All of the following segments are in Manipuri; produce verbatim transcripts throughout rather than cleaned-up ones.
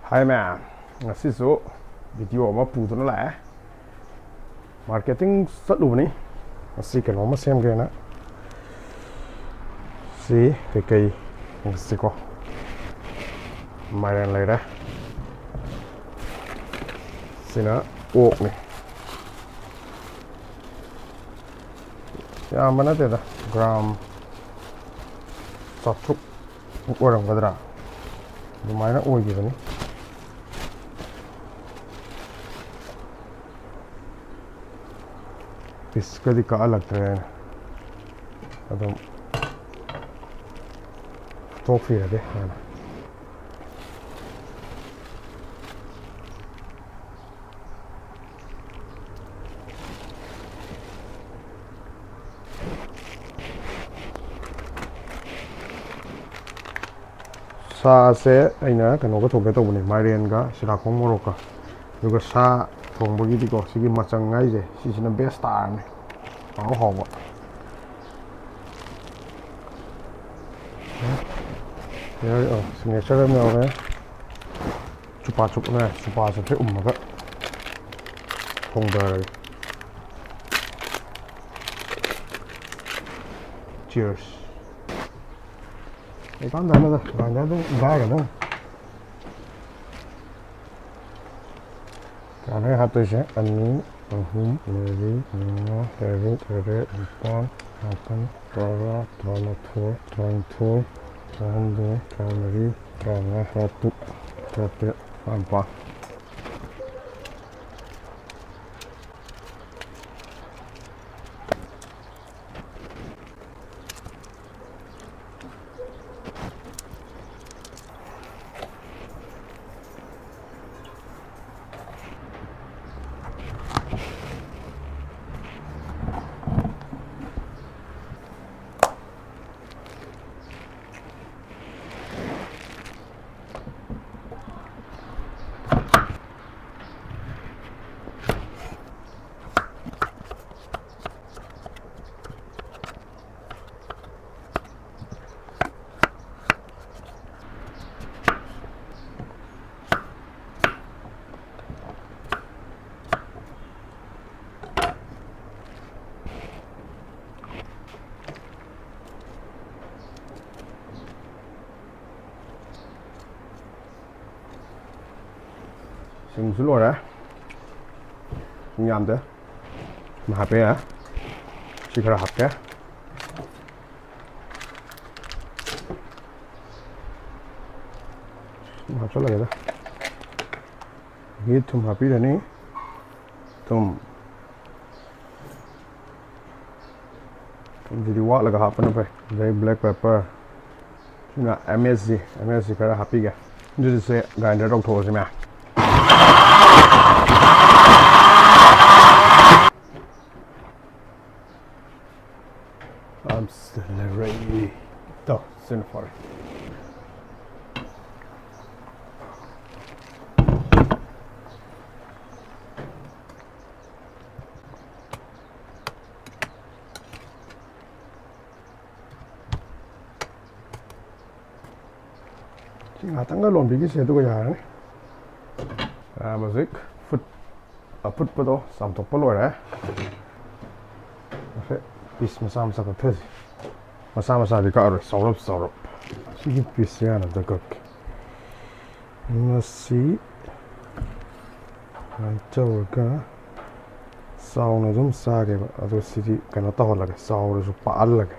Hi ꯃꯌꯥꯝ, ꯉꯁꯤꯁꯨ video ꯑꯃ ꯄꯨꯗꯨꯅ ꯂꯥꯛꯑꯦ꯫ Marketing ꯆꯠꯂꯨꯕꯅꯤ, ꯉꯁꯤ ꯀꯩꯅꯣꯝꯃ ꯁꯦꯝꯒꯦꯅ꯫ ꯁꯤ ꯀꯩꯀꯩ ꯌꯦꯡꯁꯤꯀꯣ꯫ ꯃꯥꯏꯔꯦꯟ ꯂꯩꯔꯦ꯫ ꯁꯤꯅ ꯑꯣꯛꯅꯤ꯫ ꯌꯥꯝꯕ ꯅꯠꯇꯦꯗ, gram ꯆꯥꯇ꯭ꯔꯨꯛ ꯑꯣꯏꯔꯝꯒꯗ꯭ꯔꯥ, ꯑꯗꯨꯃꯥꯏꯅ ꯑꯣꯏꯈꯤꯕꯅꯤ꯫ Pieceꯀꯗꯤ ꯀꯛꯍꯜꯂꯛꯇ꯭ꯔꯦ, ꯑꯗꯨꯝ ꯇꯣꯛꯄꯤꯔꯒꯦ ꯍꯥꯟꯅ꯫ ꯁꯥꯁꯦ ꯑꯩꯅ ꯀꯩꯅꯣꯒ ꯊꯣꯡꯒꯦ ꯇꯧꯕꯅꯦ, ꯃꯥꯏꯔꯦꯟꯒ ꯁꯤꯔꯥꯈꯣꯡ ꯃꯣꯔꯣꯛꯀ꯫ ꯑꯗꯨꯒ ꯁꯥ ꯊꯣꯡꯕꯒꯤꯗꯤꯀꯣ, ꯁꯤꯒꯤ ꯃꯆꯪ ꯍꯥꯏꯁꯦ ꯁꯤꯁꯤꯅ best ꯇꯥꯔꯅꯤ, ꯍꯥꯎ ꯍꯥꯎꯕ꯫ ꯌꯥꯔꯦ, ꯑꯣ, signature ꯑꯃ ꯌꯥꯎꯔꯦ꯫ ꯆꯨꯄꯥ ꯆꯨꯞꯅꯦ, ꯆꯨꯄꯥ ꯆꯨꯞꯁꯦ ꯎꯝꯃꯒ ꯊꯣꯡꯗꯔꯒꯦ꯫ Cheers꯫ ꯀꯩꯀꯥꯟꯗ ꯍꯥꯏꯅꯗ, grinder ꯑꯗꯨꯝ ꯒꯥꯏꯒꯗꯝ꯫ ꯀꯌꯥꯅꯣ ꯍꯥꯞꯇꯣꯏꯁꯦ? ꯑꯅꯤ, ꯑꯍꯨꯝ, ꯃꯔꯤ, ꯃꯉꯥ, ꯇꯔꯨꯛ, ꯇꯔꯦꯠ, ꯅꯤꯄꯥꯜ, ꯃꯥꯄꯜ, ꯇꯔꯥ, ꯇꯔꯥꯃꯥꯊꯣꯏ, ꯇꯔꯥꯅꯤꯊꯣꯏ, ꯇꯔꯥꯍꯨꯝꯗꯣꯏ, ꯇꯔꯥꯃꯔꯤ, ꯇꯔꯥꯃꯉꯥ, ꯇꯔꯥꯇꯔꯨꯛ, ꯇꯔꯥꯇꯔꯦꯠ, ꯇꯔꯥꯅꯤꯄꯥꯜ꯫ ꯊꯨꯝꯁꯨ ꯂꯣꯏꯔꯦ꯫ ꯊꯨꯝ ꯌꯥꯝꯗꯦ꯫ ꯊꯨꯝ ꯍꯥꯞꯄ ꯌꯥꯏ꯫ ꯁꯤ ꯈꯔ ꯍꯥꯞꯀꯦ꯫ ꯁꯨꯝ ꯍꯥꯞꯆꯜꯂꯒꯦꯗ꯫ ꯑꯗꯒꯤ ꯊꯨꯝ ꯍꯥꯞꯄꯤꯔꯅꯤ꯫ ꯊꯨꯝ꯫ ꯊꯨꯝꯁꯤꯗꯤ ꯋꯥꯠꯂꯒ ꯍꯥꯞꯄꯅ ꯐꯩ꯫ ꯑꯗꯩ black pepper꯫ ꯁꯤꯅ M S G, M S G ꯈꯔ ꯍꯥꯞꯄꯤꯒꯦ꯫ ꯑꯗꯨꯗꯤ ꯁꯦ grinder ꯇꯧꯊꯣꯛꯑꯁꯤ ꯃꯌꯥꯝ꯫ ꯑꯁ, ꯂꯩꯔꯦ꯫ ꯇꯣ, ꯁꯤꯅ ꯐꯔꯦ꯫ ꯁꯤ ꯉꯥꯛꯇꯪꯒ ꯂꯣꯟꯕꯤꯈꯤꯁꯦ, ꯑꯗꯨꯒ ꯌꯥꯔꯅꯤ꯫ ꯍꯧꯖꯤꯛ ꯐꯨꯠ-, ꯑꯐꯨꯠꯄꯗꯣ ꯆꯥꯝꯊꯣꯛꯄ ꯂꯣꯏꯔꯦ꯫ ꯃꯁꯦ piece ꯃꯆꯥ ꯃꯆꯥ ꯀꯛꯊꯁꯤ꯫ ꯃꯆꯥ ꯃꯆꯥꯗꯤ ꯀꯛꯑꯔꯣꯏ, ꯆꯥꯎꯔꯞ ꯆꯥꯎꯔꯞ꯫ ꯁꯤꯒꯤ piece ꯁꯦ ꯍꯥꯟꯅ ꯑꯝꯇ ꯀꯛꯀꯦ꯫ ꯃꯁꯤ ꯁꯨꯃꯥꯏꯅ ꯇꯧꯔꯒ ꯆꯥꯎꯅ ꯑꯗꯨꯝ ꯆꯥꯒꯦꯕ, ꯑꯗꯣ ꯁꯤꯗꯤ ꯀꯩꯅꯣ ꯇꯧꯍꯜꯂꯒꯦ, ꯆꯥꯎꯔꯁꯨ ꯄꯥꯛꯍꯜꯂꯒꯦ꯫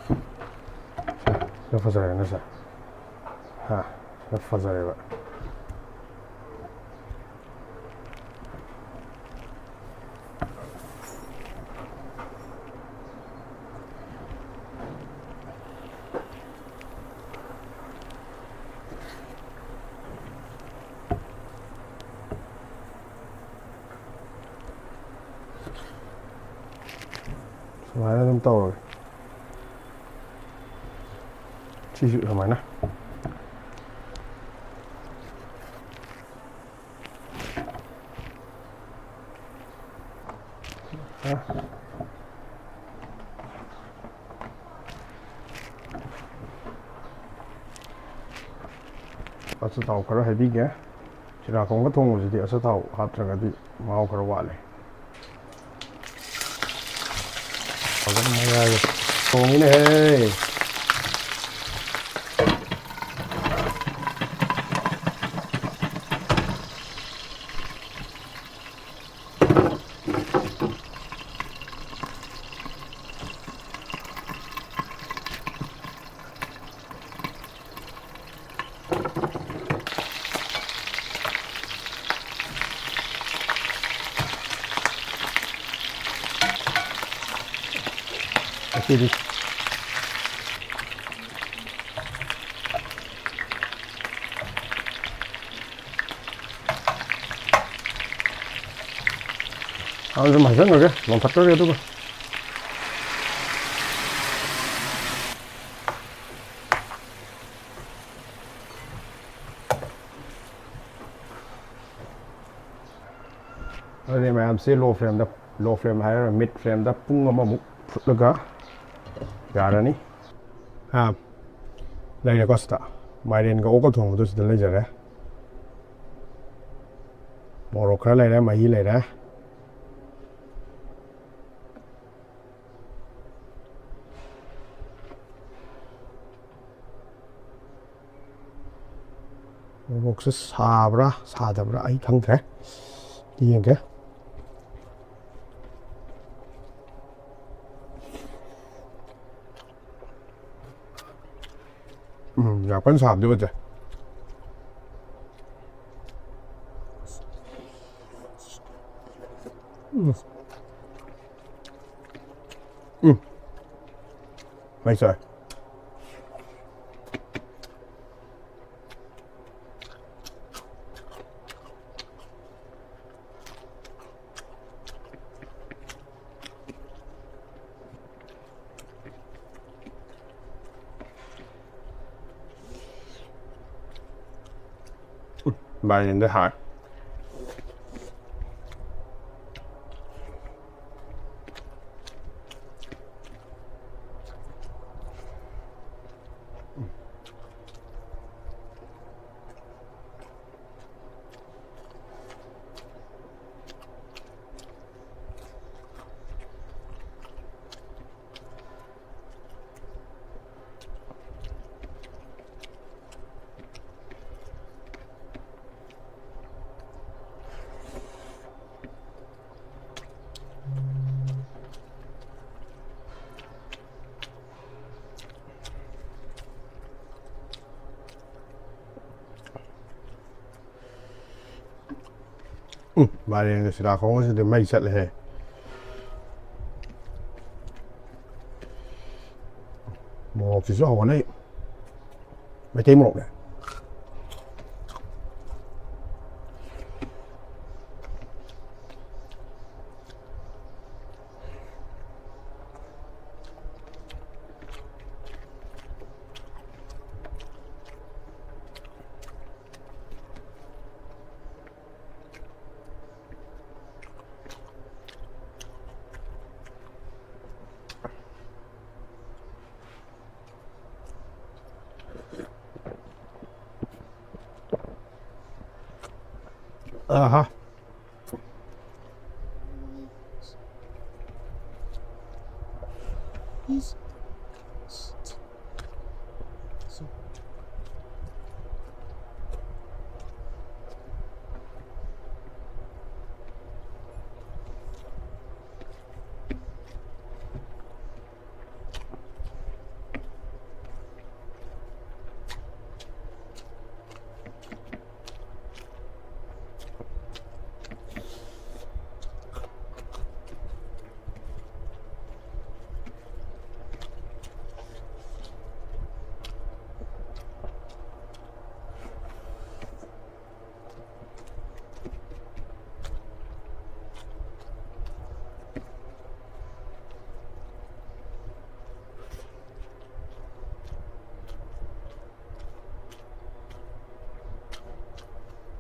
ꯁꯦ, ꯁꯤꯅ ꯐꯖꯔꯦꯅꯦ ꯁꯦ꯫ ꯍꯥ, ꯁꯤꯅ ꯐꯖꯔꯦꯕ꯫ ꯁꯨꯃꯥꯏꯅ ꯑꯗꯨꯝ ꯇꯧꯔꯒꯦ꯫ ꯁꯤꯁꯨ ꯁꯨꯃꯥꯏꯅ꯫ ꯑꯆꯥꯊꯥꯎ ꯈꯔ ꯍꯩꯕꯤꯒꯦ꯫ ꯆꯤꯔꯥ ꯈꯣꯡꯕ ꯊꯣꯡꯕꯁꯤꯗꯤ ꯑꯆꯥꯊꯥꯎ ꯍꯥꯞꯇ꯭ꯔꯒꯗꯤ ꯃꯍꯥꯎ ꯈꯔ ꯋꯥꯠꯂꯦ꯫ ꯐꯖꯅ ꯃꯌꯥꯏꯗ ꯊꯣꯡꯉꯤꯅꯦꯍꯦ꯫ ꯁꯤꯗꯤ꯫ ꯑꯗꯨꯝ ꯍꯩꯖꯤꯟꯈ꯭ꯔꯒꯦ, ꯂꯣꯟꯊꯠꯈ꯭ꯔꯒꯦ ꯑꯗꯨꯒ꯫ ꯑꯗꯨꯅꯦ ꯃꯌꯥꯝꯁꯦ low flameꯗ, low flame ꯍꯥꯏꯔꯒ mid flameꯗ ꯄꯨꯡ ꯑꯃꯃꯨꯛ ꯐꯨꯠꯂꯒ ꯌꯥꯔꯅꯤ꯫ ꯑꯥ, ꯂꯩꯔꯦꯀꯣ ꯁꯤꯗ꯫ ꯃꯥꯏꯔꯦꯟꯒ ꯑꯣꯛꯀ ꯊꯣꯡꯕꯗꯣ ꯁꯤꯗ ꯂꯩꯖꯔꯦ꯫ ꯃꯣꯔꯣꯛ ꯈꯔ ꯂꯩꯔꯦ, ꯃꯍꯤ ꯂꯩꯔꯦ꯫ ꯃꯣꯔꯣꯛꯁꯦ ꯁꯥꯕ꯭ꯔꯥ ꯁꯥꯗꯕ꯭ꯔꯥ ꯑꯩ ꯈꯪꯗ꯭ꯔꯦ, ꯌꯦꯡꯒꯦ꯫ ꯎꯝ, ꯌꯥꯝ ꯀꯟꯅ ꯁꯥꯕꯗꯤ ꯑꯣꯏꯗꯦ꯫ ꯎꯝ꯫ ꯎꯝ꯫ ꯃꯩ ꯆꯥꯛꯑꯦ꯫ ꯎꯝ, ꯃꯥꯏꯔꯦꯟꯗꯤ ꯍꯥꯎꯋꯦ꯫ ꯎꯝ, ꯃꯥꯏꯔꯦꯟꯒ ꯁꯤꯔꯥꯈꯣꯡꯒꯁꯤꯗꯤ ꯃꯩ ꯆꯠꯂꯦꯍꯦ꯫ ꯁꯤꯁꯨ ꯍꯧꯒꯠꯅꯩ꯫ ꯃꯩꯇꯩ ꯃꯣꯔꯣꯛꯅꯦ꯫ Aha.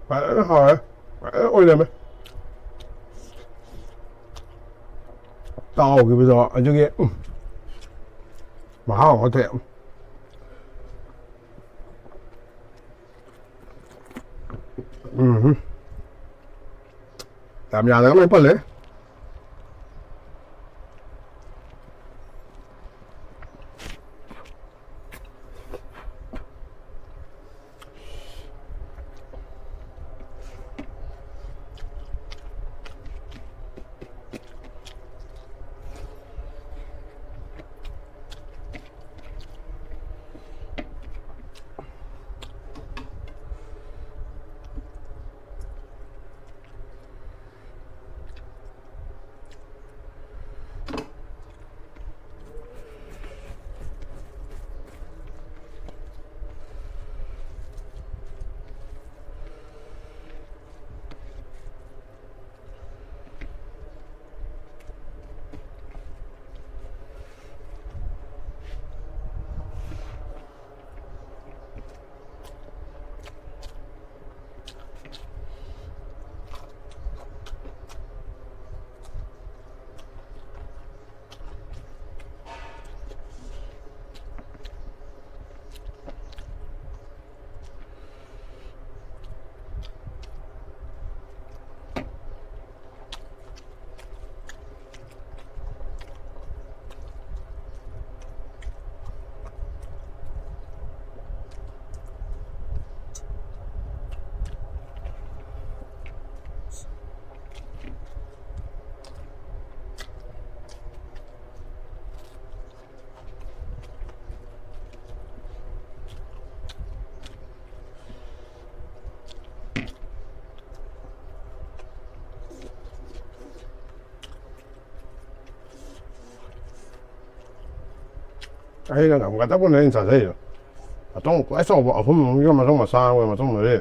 ꯐꯖꯅ ꯍꯥꯎꯔꯦ꯫ ꯐꯖꯅ ꯑꯣꯏꯅꯝꯃꯦ꯫ ꯇꯥꯎꯈꯤꯕꯗꯣ ꯑꯗꯨꯒꯤ, ꯎꯝ, ꯃꯍꯥꯎ ꯑꯃ ꯊꯣꯛꯑꯦ꯫ ꯎꯝ꯫ ꯌꯥꯝ ꯌꯥꯗꯒ ꯂꯣꯏ ꯄꯜꯂꯦ꯫ ꯑꯩꯅ ꯉꯝꯒꯗꯕꯅꯦ ꯑꯩꯅ ꯆꯥꯖꯩꯗꯣ꯫ ꯃꯇꯨꯡ ꯈ꯭ꯋꯥꯏ ꯆꯥꯎꯕ ꯑꯍꯨꯝ ꯑꯃꯒ ꯃꯇꯨꯡ ꯃꯆꯥ ꯑꯃꯒ ꯃꯇꯨꯡ ꯃꯔꯤ꯫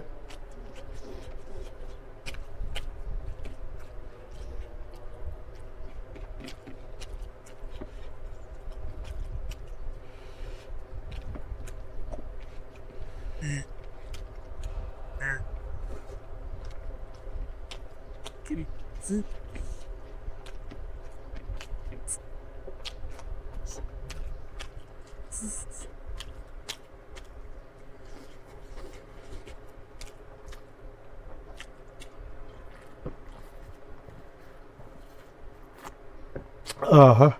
Aha.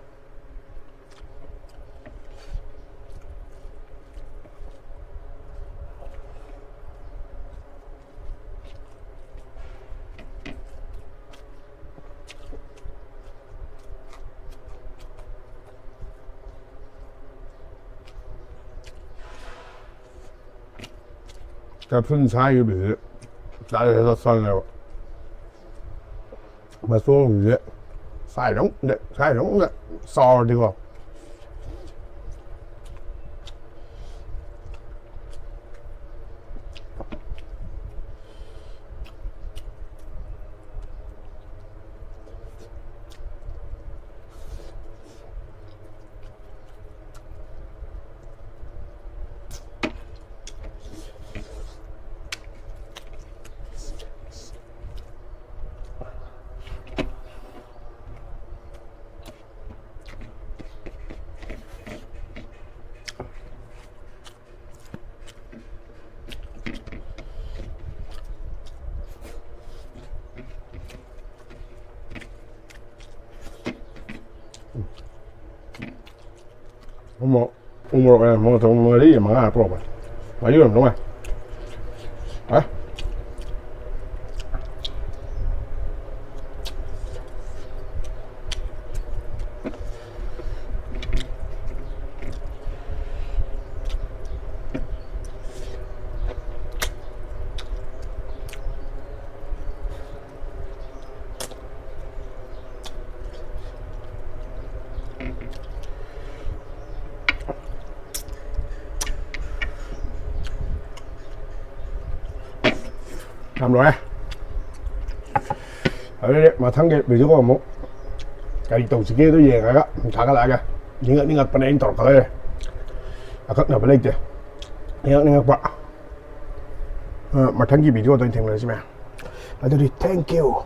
ꯀꯦꯞꯁꯨꯟ ꯁꯥꯏꯈꯤꯕꯁꯤ ꯆꯥꯛꯁꯦ ꯆꯪꯉꯦꯕ꯫ ꯃꯇꯣꯡꯁꯦ ꯁꯥꯏꯗꯧ ꯁꯥꯏꯗꯧꯅ ꯆꯥꯎꯔꯗꯤꯀꯣ꯫ ꯎꯃꯣꯔꯣꯛ, ꯎꯃꯣꯔꯣꯛ ꯃꯔꯤ ꯃꯉꯥ ꯄꯨꯔꯛꯄꯅꯦ꯫ ꯃꯔꯤ ꯑꯣꯏꯔꯝꯗꯧ ꯃꯥꯜꯂꯦ꯫ ꯍꯥ? ꯌꯥꯝ ꯂꯣꯏꯔꯦ꯫ ꯑꯗꯨꯗꯤ ꯃꯊꯪꯒꯤ ꯚꯤꯗꯤꯑꯣ ꯑꯃꯨꯛ ꯀꯔꯤ ꯇꯧꯁꯤꯒꯦꯗꯣ ꯌꯦꯡꯉꯒ ꯊꯥꯒꯠꯂꯛꯑꯒꯦ꯫ ꯅꯤꯡꯉꯛ ꯅꯤꯡꯉꯛꯄꯅꯦ ꯑꯩꯅ ꯇꯧꯔꯛꯀꯗꯣꯏꯁꯦ꯫ ꯑꯀꯛꯅꯕ ꯂꯩꯇꯦ꯫ ꯅꯤꯡꯉꯛ ꯅꯤꯡꯉꯛꯄ꯫ ꯑ, ꯃꯊꯪꯒꯤ ꯚꯤꯗꯤꯑꯣꯗ ꯑꯣꯏꯅ ꯊꯦꯡꯅꯔꯁꯤ ꯃꯌꯥꯝ꯫ ꯑꯗꯨꯗꯤ thank you꯫